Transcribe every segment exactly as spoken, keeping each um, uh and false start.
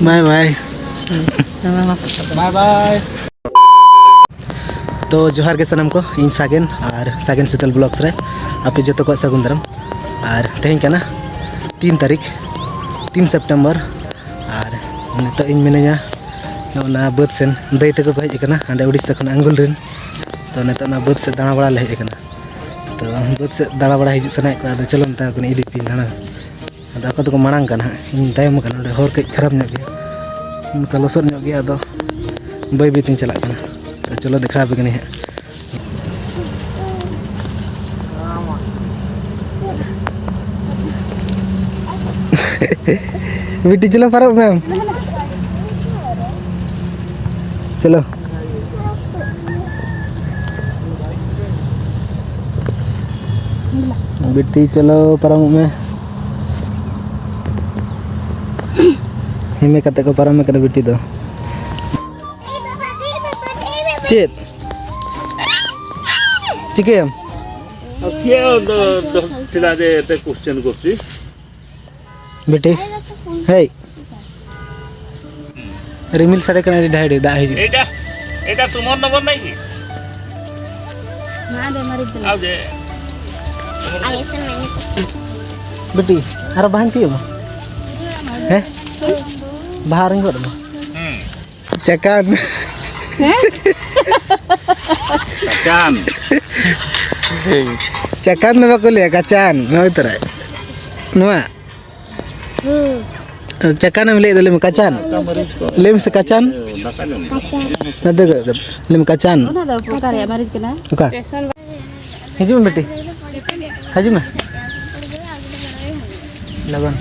ᱵᱟᱭ ᱵᱟᱭ᱾ ᱵᱟᱭ ᱵᱟᱭ᱾ ᱛᱚ ᱡᱚᱦᱟᱨ ᱜᱮ ᱥᱟᱱᱟᱢ ᱠᱚ, ᱤᱧ ᱥᱟᱜᱮᱱ ᱟᱨ ᱥᱟᱜᱮᱱ ᱥᱤᱛᱟᱹᱞ ᱵᱞᱚᱜᱥ ᱨᱮ ᱟᱯᱮ ᱡᱚᱛᱚ ᱠᱚᱣᱟᱜ ᱥᱟᱹᱜᱩᱱ ᱫᱟᱨᱟᱢ᱾ ᱟᱨ ᱛᱮᱦᱮᱧ ᱠᱟᱱᱟ ᱛᱤᱱ ᱛᱟᱹᱨᱤᱠᱷ, ᱛᱤᱱ ᱥᱮᱯᱴᱮᱢᱵᱚᱨ᱾ ᱟᱨ ᱱᱤᱛᱚᱜ ᱤᱧ ᱢᱤᱱᱟᱹᱧᱟ ᱚᱱᱟ ᱵᱟᱹᱫᱽ ᱥᱮᱱ, ᱫᱟᱹᱭ ᱛᱟᱠᱚ ᱠᱚ ᱦᱮᱡ ᱟᱠᱟᱱᱟ ᱦᱟᱸᱰᱮ ᱩᱲᱤᱥᱥᱟ ᱠᱷᱚᱱ ᱟᱝᱜᱩᱞ ᱨᱮᱱ᱾ ᱛᱚ ᱱᱤᱛᱚᱜ ᱚᱱᱟ ᱵᱟᱹᱫᱽ ᱥᱮᱫ ᱫᱟᱬᱟ ᱵᱟᱲᱟ ᱞᱮ ᱦᱮᱡ ᱟᱠᱟᱱᱟ᱾ ᱛᱚ ᱵᱟᱹᱫᱽ ᱥᱮᱫ ᱫᱟᱬᱟ ᱵᱟᱲᱟ ᱦᱤᱡᱩᱜ ᱥᱟᱱᱟᱭᱮᱫ ᱠᱚᱣᱟ, ᱟᱫᱚ ᱪᱚᱞᱚ ᱢᱮᱛᱟ ᱠᱚ ᱠᱟᱹᱱᱟᱹᱧ ᱤᱫᱤ ᱯᱮᱭᱟᱹᱧ ᱫᱟᱬᱟ᱾ ᱟᱫᱚ ᱟᱠᱚ ᱫᱚᱠᱚ ᱢᱟᱲᱟᱝ ᱠᱟᱱᱟ ᱦᱟᱸᱜ, ᱤᱧ ᱛᱟᱭᱚᱢ ᱠᱟᱱᱟ, ᱚᱸᱰᱮ ᱦᱚᱨ ᱠᱟᱹᱡ ᱠᱷᱟᱨᱟᱯ ᱧᱚᱜ ᱜᱮᱭᱟ, ᱚᱱᱠᱟ ᱞᱚᱥᱚᱫ ᱧᱚᱜ ᱜᱮᱭᱟ, ᱟᱫᱚ ᱵᱟᱹᱭ ᱵᱟᱹᱭ ᱛᱤᱧ ᱪᱟᱞᱟᱜ ᱠᱟᱱᱟ᱾ ᱛᱚ ᱪᱚᱞᱚ ᱫᱮᱠᱷᱟᱣ ᱟᱯᱮ ᱠᱟᱹᱱᱟᱹᱧ ᱦᱟᱸᱜ᱾ ᱵᱤᱴᱤ ᱪᱚᱞᱚ ᱯᱟᱨᱚᱢᱚᱜ ᱢᱮ ᱟᱢ᱾ ᱪᱚᱞᱚ᱾ ᱵᱤᱴᱤ ᱪᱚᱞᱚ ᱯᱟᱨᱚᱢᱚᱜ ᱢᱮ᱾ ᱦᱮᱢᱮ ᱠᱟᱛᱮ ᱠᱚ ᱯᱟᱨᱚᱢᱮ ᱠᱟᱱᱟ ᱵᱤᱴᱤ ᱫᱚ᱾ ᱪᱮᱫ? ᱪᱤᱠᱟᱹᱭᱟᱢ? ᱟᱨ ᱪᱮᱫ ᱫᱚ, ᱫᱚ, ᱪᱮᱫᱟᱜ ᱡᱮ ᱮᱛᱮ question ᱠᱚᱨᱪᱤ? ᱵᱤᱴᱤ, ᱦᱮᱭ᱾ ᱨᱤᱢᱤᱞ ᱥᱟᱰᱮ ᱠᱟᱱᱟ, ᱟᱹᱰᱤ ᱰᱷᱮᱨ ᱫᱟᱜ ᱦᱤᱡᱩᱜ᱾ এটা, এটা তোমার নম্বর নাই কি? ᱟᱣ ᱡᱮ᱾ ᱵᱤᱴᱤ, ᱟᱨᱚ ᱵᱟᱦᱟᱧ ᱛᱤᱭᱳᱜ ᱢᱟ᱾ ᱦᱮᱸ? ᱵᱟᱦᱟ ᱟᱨᱚᱧ ᱜᱚᱫ ᱟᱢᱟ᱾ ᱦᱩᱸ᱾ ᱪᱟᱠᱟᱱ᱾ ᱦᱮᱸ? ᱠᱟᱪᱟᱱ᱾ ᱪᱟᱠᱟᱱ ᱫᱚ ᱵᱟᱠᱚ ᱞᱟᱹᱭᱟ, ᱠᱟᱪᱟᱱ᱾ ᱱᱚᱣᱟ ᱩᱛᱟᱹᱨᱟᱭ᱾ ᱱᱚᱣᱟ᱾ ᱦᱩᱸ᱾ ᱪᱟᱠᱟᱱ ᱮᱢ ᱞᱟᱹᱭ ᱫᱟ, ᱞᱟᱹᱭ ᱢᱮ ᱠᱟᱪᱟᱱ᱾ ᱞᱟᱹᱭ ᱢᱮᱥᱮ ᱠᱟᱪᱟᱱ᱾ ᱠᱟᱪᱟᱱ᱾ ᱱᱚᱛᱮ ᱠᱚ, ᱞᱟᱹᱭ ᱢᱮ ᱠᱟᱪᱟᱱ᱾ ᱚᱱᱟ ᱫᱚ ᱚᱠᱟ ᱨᱮᱭᱟᱜ ᱢᱟᱹᱨᱤᱪ ᱠᱟᱱᱟ? ᱚᱠᱟ? ᱦᱤᱡᱩᱜ ᱢᱮ ᱵᱤᱴᱤ, ᱦᱤᱡᱩᱜ ᱢᱮ᱾ ᱞᱚᱜᱚᱱ᱾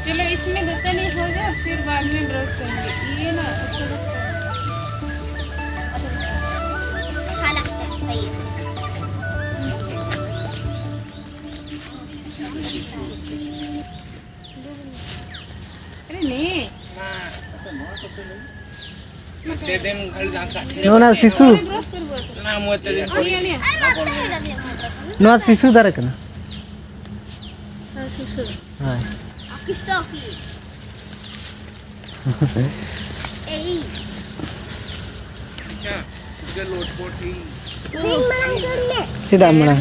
चलो, इसमें दो तीन हो जाए, फिर बाद में ब्रश करेंगे। ये ना अच्छा लगता है। अच्छा लगता है, सही है। अरे नहीं। ᱱᱚᱣᱟ ᱥᱤᱥᱩ᱾ ᱱᱚᱣᱟ ᱥᱤᱥᱩ ᱫᱟᱨᱮ ᱠᱟᱱᱟ᱾ ᱦᱳᱭ᱾ ᱪᱮᱫᱟᱜ ᱢᱟᱲᱟᱝ?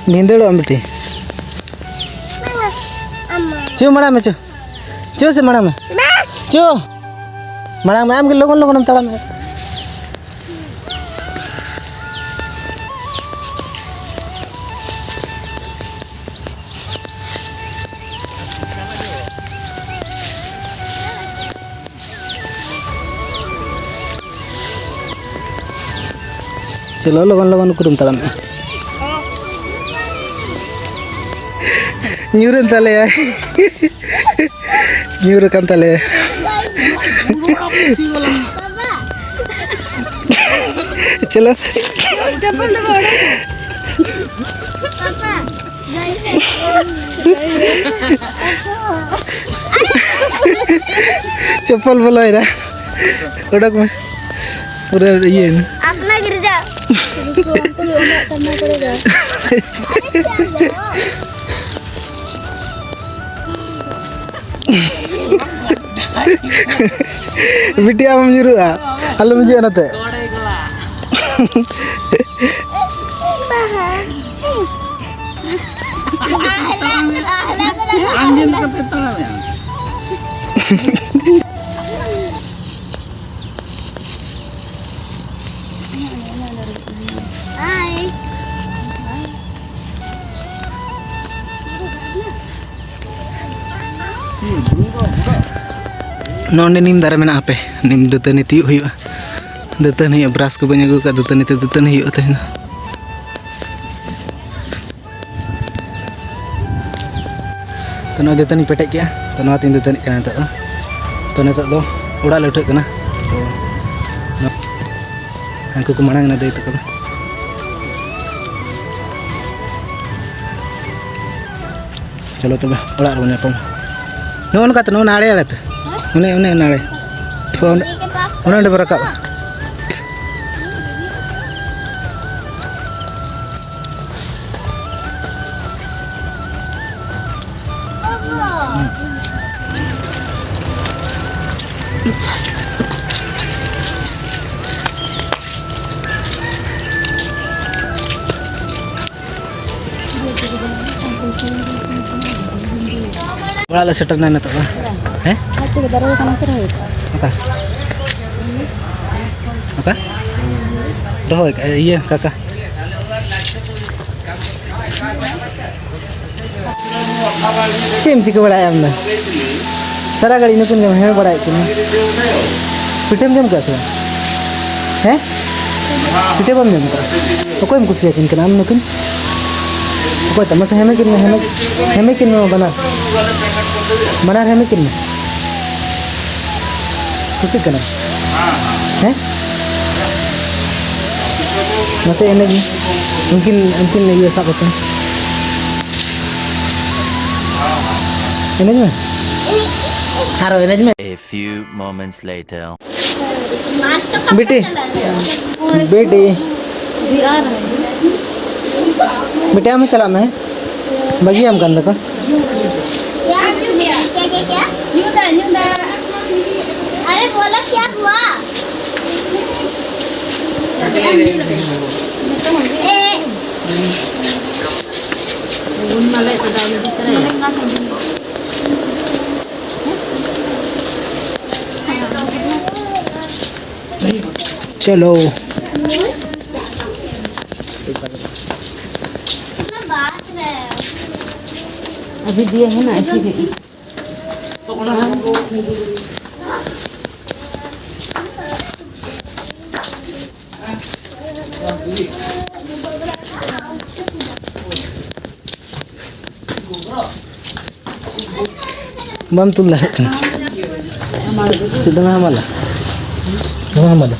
ᱵᱷᱤᱸᱫᱟᱹᱲᱚᱜ ᱟᱢ ᱵᱤᱴᱤ᱾ ᱪᱚ ᱢᱟᱲᱟᱝ ᱢᱮ, ᱪᱚ᱾ ᱪᱚ ᱥᱮ ᱢᱟᱲᱟᱝ ᱢᱮ᱾ ᱪᱚ᱾ ᱢᱟᱲᱟᱝ ᱢᱮ, ᱟᱢ ᱜᱮ ᱞᱚᱜᱚᱱ ᱞᱚᱜᱚᱱ ᱮᱢ ᱛᱟᱲᱟᱢ ᱮᱫ᱾ ᱪᱚᱞᱚ, ᱞᱚᱜᱚᱱ ᱞᱚᱜᱚᱱ ᱩᱠᱩᱨᱮᱢ ᱛᱟᱲᱟᱢᱮᱜᱼᱟ? ᱧᱩᱨᱮᱱ ᱛᱟᱞᱮᱭᱟᱭ᱾ ᱧᱩᱨ ᱟᱠᱟᱱ ᱛᱟᱞᱮᱭᱟ᱾ ᱪᱚᱞᱚ᱾ ᱪᱚᱯᱯᱚᱞ ᱵᱚᱞᱚᱭᱮᱱᱟ᱾ ᱚᱰᱚᱠ ᱢᱮ᱾ ᱯᱩᱨᱟᱹ ᱤᱭᱟᱹᱭᱮᱱᱟ᱾ ᱟᱯᱱᱟ ᱜᱤᱨᱡᱟ᱾ ᱵᱤᱴᱤ, ᱟᱢᱮᱢ ᱧᱩᱨᱩᱜᱼᱟ, ᱟᱞᱚᱢ ᱦᱤᱡᱩᱜᱼᱟ ᱱᱚᱛᱮ᱾ ᱟᱸᱡᱚᱢ ᱠᱟᱛᱮ ᱛᱟᱲᱟᱢᱮᱜᱼᱟ᱾ ᱱᱚᱰᱮ ᱱᱤᱢ ᱫᱟᱨᱮ ᱢᱮᱱᱟᱜᱼᱟ, ᱦᱟᱯᱮ ᱱᱤᱢ ᱫᱟᱹᱛᱟᱹᱱᱤ ᱛᱤᱭᱳᱜ ᱦᱩᱭᱩᱜᱼᱟ᱾ ᱫᱟᱹᱛᱟᱹᱱᱤ ᱦᱩᱭᱩᱜᱼᱟ, ᱵᱨᱟᱥ ᱠᱚ ᱵᱟᱹᱧ ᱟᱹᱜᱩ ᱟᱠᱟᱫ, ᱫᱟᱹᱛᱟᱹᱱᱤ ᱛᱮ ᱫᱟᱹᱛᱟᱹᱱᱤ ᱦᱩᱭᱩᱜᱼᱟ ᱛᱮᱦᱮᱧ ᱫᱚ᱾ ᱛᱚ, ᱱᱚᱜᱼᱚᱭ ᱫᱟᱹᱛᱟᱹᱱᱤᱧ ᱯᱮᱴᱮᱡ ᱠᱮᱜᱼᱟ, ᱛᱚ, ᱱᱚᱣᱟ ᱛᱤᱧ ᱫᱟᱹᱛᱟᱹᱱᱤᱜ ᱠᱟᱱᱟ ᱱᱤᱛᱚᱜ ᱫᱚ᱾ ᱛᱚ, ᱱᱤᱛᱚᱜ ᱫᱚ ᱚᱲᱟᱜ ᱞᱮ ᱩᱴᱷᱟᱹᱜ ᱠᱟᱱᱟ᱾ ᱛᱚ, ᱦᱟᱹᱱᱠᱩ ᱠᱚ ᱢᱟᱲᱟᱝ ᱮᱱᱟ ᱫᱟᱹᱭ ᱛᱟᱠᱚ ᱫᱚ᱾ ᱪᱚᱞᱚ ᱛᱚᱵᱮ, ᱚᱲᱟᱜ ᱨᱮᱵᱚᱱ ᱧᱟᱯᱟᱢᱟ᱾ ᱱᱚᱜᱼᱚ ᱱᱚᱝᱠᱟ ᱛᱮ, ᱱᱚᱜᱼᱚ ᱱᱟ ᱟᱲᱮ ᱟᱲᱮ ᱛᱮ᱾ ᱚᱱᱮ, ᱚᱱᱮ ᱚᱱᱟ ᱟᱲᱮ᱾ ᱛᱚ, ᱚᱱᱮ, ᱚᱱᱮ ᱚᱸᱰᱮ ᱵᱚ ᱨᱟᱠᱟᱵᱼᱟ᱾ ᱚᱲᱟᱜ ᱞᱮ ᱥᱮᱴᱮᱨ ᱮᱱᱟ ᱱᱤᱛᱚᱜ ᱫᱚ᱾ ᱦᱮᱸ? ᱟᱡ ᱛᱮᱜᱮ ᱫᱟᱨᱮ ᱠᱟᱱᱟ ᱥᱮ ᱨᱚᱦᱚᱭ ᱠᱟᱜᱼᱟ? ᱚᱠᱟ? ᱚᱠᱟ? ᱨᱚᱦᱚᱭ ᱠᱟᱜᱼᱟ, ᱤᱭᱟᱹ, ᱠᱟᱠᱟ᱾ ᱪᱮᱫ ᱮᱢ ᱪᱤᱠᱟᱹ ᱵᱟᱲᱟᱭᱮᱫᱼᱟ ᱟᱢ ᱫᱚ? ᱥᱟᱨᱟ ᱜᱷᱟᱹᱲᱤᱡ ᱱᱩᱠᱤᱱ ᱜᱮᱢ ᱦᱮᱢᱮ ᱵᱟᱲᱟᱭᱮᱫ ᱠᱤᱱᱟ᱾ ᱯᱤᱴᱷᱟᱹᱢ ᱡᱚᱢ ᱠᱟᱜᱼᱟ ᱥᱮ ᱵᱟᱝ? ᱦᱮᱸ? ᱯᱤᱴᱷᱟᱹ ᱵᱟᱢ ᱡᱚᱢ ᱠᱟᱜᱼᱟ? ᱚᱠᱚᱭᱮᱢ ᱠᱩᱥᱤᱭᱟᱠᱤᱱ ᱠᱟᱱᱟ ᱟᱢ ᱱᱩᱠᱤᱱ? ᱚᱠᱚᱭ ᱴᱟᱜ? ᱢᱟᱥᱮ ᱦᱮᱢᱮ ᱠᱤᱱ ᱢᱮ, ᱦᱮᱢᱮ, ᱦᱮᱢᱮ ᱠᱤᱱ ᱢᱮ ᱵᱟᱱᱟᱨ᱾ ᱵᱟᱱᱟᱨ ᱦᱮᱢᱮ ᱠᱤᱱ ᱢᱮ᱾ ᱠᱩᱥᱤᱜ ᱠᱟᱱᱟ? ᱦᱮᱸ? ᱢᱟᱥᱮ ᱮᱱᱮᱡ ᱢᱮ᱾ ᱩᱱᱠᱤᱱ, ᱩᱱᱠᱤᱱ ᱤᱭᱟᱹ ᱥᱟᱵ ᱠᱟᱛᱮ᱾ ᱮᱱᱮᱡ ᱢᱮ᱾ ᱟᱨᱚ ᱮᱱᱮᱡ ᱢᱮ᱾ A few moments later. ᱵᱤᱴᱤ, ᱵᱤᱴᱤ, ᱵᱤᱴᱤ, ᱟᱢ ᱦᱚᱸ ᱪᱟᱞᱟᱜ ᱢᱮ᱾ ᱵᱟᱹᱜᱤᱭᱟᱢ ᱠᱟᱱ ᱫᱚᱠᱚ᱾ क्या? क्या, क्या, क्या? अरे बोलो, क्या हुआ? ए, चलो। अभी दिए हैं ना, ऐसे ही। ᱵᱟᱢ ᱛᱩᱞ ᱫᱟᱲᱮᱭᱟᱜ ᱠᱟᱱᱟ᱾ ᱪᱮᱫ ᱫᱚᱢᱮ ᱦᱟᱢᱟᱞᱟ? ᱫᱚᱢᱮ ᱦᱟᱢᱟᱞᱟ᱾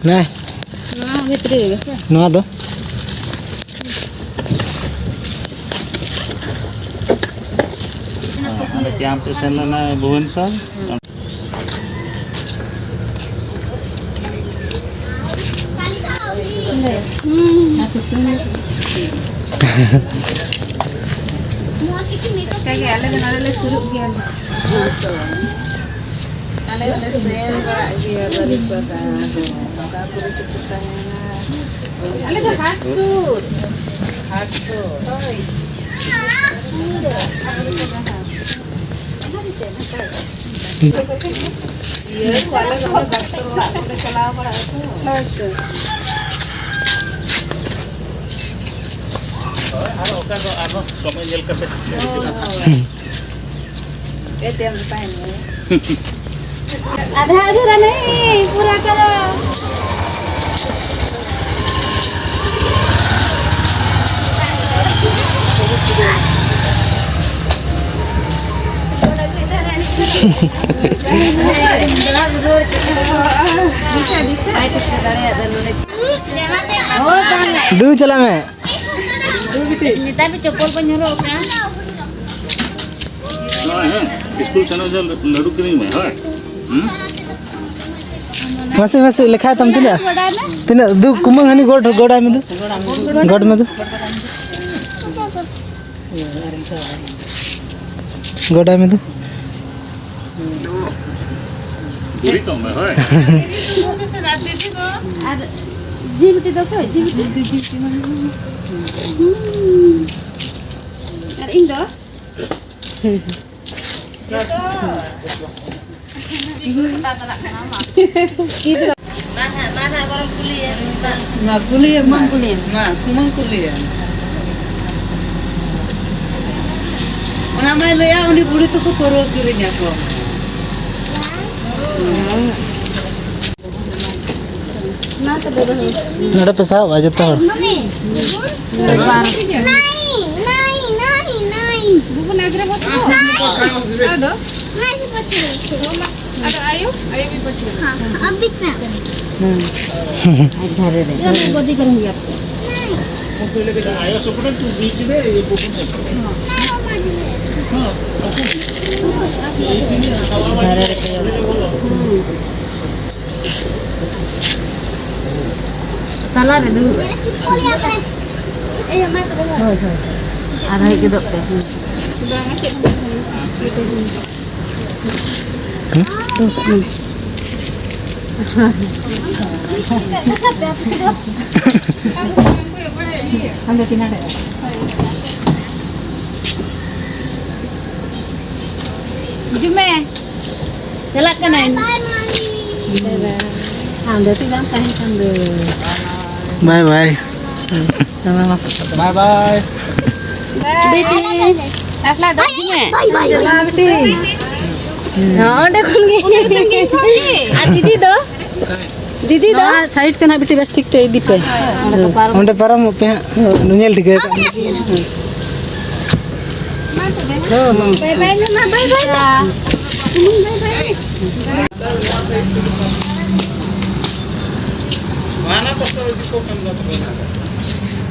ᱱᱮ᱾ ᱱᱚᱣᱟ ᱵᱷᱤᱛᱨᱤ ᱨᱮᱜᱮ ᱥᱮ? ᱱᱚᱣᱟ ᱫᱚ? ᱠᱮᱢᱯ ᱮ ᱥᱮᱱ ᱞᱮᱱᱟ ᱵᱷᱩᱵᱚᱱᱮᱥᱚᱨ᱾ ᱚᱱᱠᱟᱜᱮ ᱟᱞᱮ ᱫᱚ ᱱᱚᱰᱮ ᱞᱮ ᱥᱩᱨᱩᱜ ᱜᱮᱭᱟ᱾ ᱟᱞᱮ ᱦᱚᱸᱞᱮ ᱥᱮᱱ ᱵᱟᱲᱟᱜ ᱜᱮᱭᱟ ᱵᱟᱨᱤᱯᱟᱫᱟ ᱫᱚ᱾ ᱚᱠᱟ ᱠᱚᱨᱮ ᱪᱚᱠᱚ ᱛᱟᱦᱮᱱᱟ᱾ ᱟᱞᱮ ᱫᱚ ᱦᱟᱴ ᱥᱩᱨ᱾ ᱦᱟᱴ ᱥᱩᱨ᱾ ᱦᱳᱭ᱾ ᱤᱭᱟᱹ ᱠᱚ ᱟᱞᱮ ᱫᱚ ᱚᱱᱮ ᱰᱟᱠᱛᱚᱨ ᱚᱲᱟᱜ ᱠᱚᱞᱮ ᱪᱟᱞᱟᱣ ᱵᱟᱲᱟᱜᱼᱟ ᱛᱚ᱾ ᱦᱳᱭ ᱛᱚ᱾ ᱦᱳᱭ, ᱟᱨ ᱚᱠᱟ ᱫᱚ ᱟᱨᱦᱚᱸ ᱥᱚᱢᱚᱭ ᱧᱮᱞ ᱠᱟᱛᱮ᱾ ᱦᱳᱭ, ᱦᱳᱭ᱾ ᱮ ᱛᱮ ᱟᱢ ᱫᱚ ᱛᱟᱦᱮᱱ ᱢᱮ᱾ ᱟᱫᱷᱟ ᱟᱫᱷᱩᱨᱟ ᱱᱟᱦᱤᱸ, ᱯᱩᱨᱟ ᱠᱟᱨᱳ᱾ ᱫᱩ ᱪᱟᱞᱟᱜ ᱢᱮ᱾ ᱱᱮᱛᱟᱨ ᱫᱚ ᱪᱚᱯᱚᱞ ᱠᱚ ᱧᱩᱨᱩᱜ ᱠᱟᱱᱟ᱾ ᱦᱳᱭ, ᱦᱮᱸ᱾ ᱤᱥᱠᱩᱞ ᱥᱮᱱᱚᱜ ᱡᱚᱦᱚᱜ ᱞᱟᱹᱰᱩ ᱠᱤᱨᱤᱧ ᱢᱮ, ᱦᱳᱭ᱾ ᱦᱩᱸ? ᱢᱟᱥᱮ, ᱢᱟᱥᱮ, ᱞᱮᱠᱷᱟᱭ ᱛᱟᱢ ᱛᱤᱱᱟᱹᱜ? ᱛᱤᱱᱟᱹᱜ? ᱫᱩ ᱠᱩᱢᱟᱹᱝ ᱦᱟᱹᱱᱤ ᱜᱚᱰ, ᱜᱚᱰᱟᱭ ᱢᱮ ᱫᱩ᱾ ᱜᱚᱰ ᱢᱮ ᱫᱩ᱾ ᱜᱚᱰᱟᱭ ᱢᱮ ᱫᱩ᱾ ᱵᱩᱲᱤ ᱛᱚ ᱢᱮ, ᱦᱳᱭ᱾ ᱟᱨ ᱡᱤ ᱵᱤᱴᱤ ᱫᱚ ᱚᱠᱚᱭ? ᱡᱤ ᱵᱤᱴᱤ? ᱟᱨ ᱤᱧ ᱫᱚ? ᱢᱟ ᱦᱟᱸᱜ, ᱢᱟ ᱦᱟᱸᱜ, ᱵᱚᱨᱚᱝ ᱠᱩᱞᱤᱭᱮᱢ᱾ ᱢᱟ ᱠᱩᱞᱤᱭᱮᱢ, ᱢᱟ ᱠᱩᱞᱤᱭᱮᱢ᱾ ᱢᱟ, ᱠᱩᱢᱟᱹᱝ ᱠᱩᱞᱤᱭᱮᱢ᱾ ᱚᱱᱟ ᱢᱟᱭ ᱞᱟᱹᱭᱟ, ᱩᱱᱤ ᱵᱩᱲᱦᱤ ᱛᱟᱠᱚ ᱯᱟᱹᱨᱣᱟᱹ ᱠᱤᱨᱤᱧ ᱟᱠᱚ᱾ ᱱᱚᱰᱮ ᱯᱮ ᱥᱟᱵᱟ ᱡᱚᱛᱚ ᱦᱚᱲ᱾ ᱟᱫᱚ ᱟᱭᱳ, ᱟᱭᱳ ᱢᱤᱫ ᱯᱟᱹᱴᱤ ᱨᱮ᱾ ᱦᱮᱸ, ᱟᱨ ᱵᱤᱪ ᱢᱮ᱾ ᱦᱮᱸ᱾ ᱟᱨ ᱫᱷᱟᱨᱮ ᱨᱮ᱾ ᱜᱚᱫᱤ ᱠᱚᱨᱮ ᱦᱩᱭᱩᱜᱼᱟ᱾ ᱟᱭᱳ ᱥᱚᱯᱚᱴ ᱛᱩ ᱵᱤᱪ ᱨᱮ, ᱤᱭᱟᱹ ᱯᱚᱴᱤ ᱨᱮ᱾ ᱛᱟᱞᱟᱨᱮ ᱫᱩᱲᱩᱵ᱾ ᱦᱳᱭ, ᱦᱳᱭ᱾ ᱟᱨ ᱦᱮᱡ ᱜᱚᱫᱚᱜ ᱯᱮ᱾ ᱦᱤᱡᱩᱜ ᱢᱮ᱾ ᱪᱟᱞᱟᱜ ᱠᱟᱹᱱᱟᱹᱧ᱾ ᱟᱢ ᱫᱚ ᱛᱤᱱᱟᱹᱜ ᱮᱢ ᱛᱟᱦᱮᱸ ᱠᱟᱱ ᱫᱚ? ᱵᱟᱭ ᱵᱟᱭ᱾ ᱵᱟᱭ ᱵᱟᱭ᱾ ᱵᱤᱴᱤ᱾ ᱦᱮᱸ, ᱚᱸᱰᱮ ᱠᱷᱚᱱ ᱜᱮ᱾ ᱟᱨ ᱫᱤᱫᱤ ᱫᱚ? ᱫᱤᱫᱤ ᱫᱚ? ᱱᱚᱣᱟ ᱥᱟᱭᱤᱰ ᱛᱮ ᱱᱟᱜ ᱵᱤᱴᱤ ᱵᱮᱥ ᱴᱷᱤᱠ ᱛᱮ ᱤᱫᱤ ᱯᱮ᱾ ᱚᱸᱰᱮ ᱯᱟᱨᱚᱢᱚᱜ ᱯᱮ ᱦᱟᱸᱜ᱾ ᱧᱮᱞ ᱴᱷᱤᱠᱟᱹ ᱠᱟᱜ ᱢᱮ᱾ ᱵᱟᱭ ᱵᱟᱭ ᱢᱮ ᱢᱟ, ᱵᱟᱭ ᱵᱟᱭ ᱢᱮ᱾ ᱵᱟᱭ ᱵᱟᱭ᱾